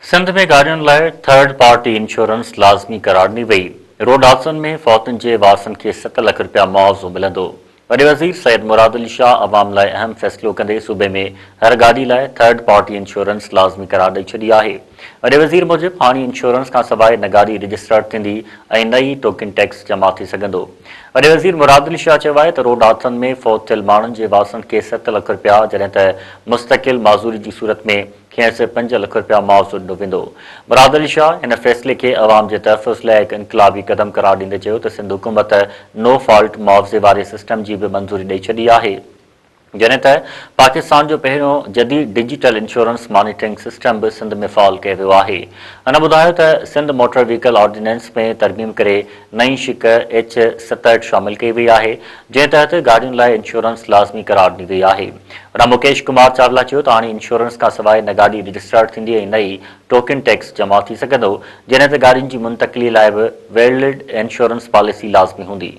سنڌ ۾ گاڏين لاء third party insurance لازمي قرار ڏني وئي، روڊ حادثن ۾ فوتين جي وارثن کي 7 لک رپيا معاوضو ملندو. وڏي وزير سيد مراد علي شاهه عوام لاء اهم فيصلو ڪندي صوبي ۾ هر گاڏي لاء ٿرڊ پارٽي انشورنس لازمي قرار ڏئي ڇڏي آهي. وڏي وزير موجب هاڻي انشورنس کانسواء نه گاڏي رجسٽرڊ ٿيندي ۽ نه ئي ٽوڪن ٽيڪس جمع ٿي سگهندو. وڏي وزير مراد علي شاهه چيو آهي ته روڊ حادثن ۾ فوت ٿيل ماڻهن جي وارثن کي 7 لک رپيا جڏهن ته مستقل معذوري جي صورت ۾ کيس 5 لک رپيا معاوضو ڏنو ويندو. مراد علي شاهه هن فيصلي کي عوام جي تحفظ لاء هڪ انقلابي قدم قرار ڏيندي چيو ته سنڌ حڪومت نو فالٽ معاوضي واري سسٽم جي به منظوري ڏئي ڇڏي آهي جڏهن ته پاڪستان جو پهريون جديد ڊجيٽل انشورنس مانيٽرنگ سسٽم به سنڌ ۾ فعال ڪيو ويو آهي. هن ٻڌايو ته سنڌ موٽر وهيڪل آرڊيننس ۾ ترميم ڪري نئين شق ايڇ 67 شامل ڪئي وئي آهي، جنهن تحت گاڏين لاء انشورنس لازمي قرار ڏني وئي آهي. راء مڪيش ڪمار چاولا چيو ته هاڻي انشورنس کانسواء نه گاڏي رجسٽرڊ ٿيندي ۽ نه ئي ٽوڪن ٽيڪس جمع ٿي سگهندو، جڏهن ته گاڏين جي منتقلي لاء به ويلڊ انشورنس پاليسي لازمي هوندي.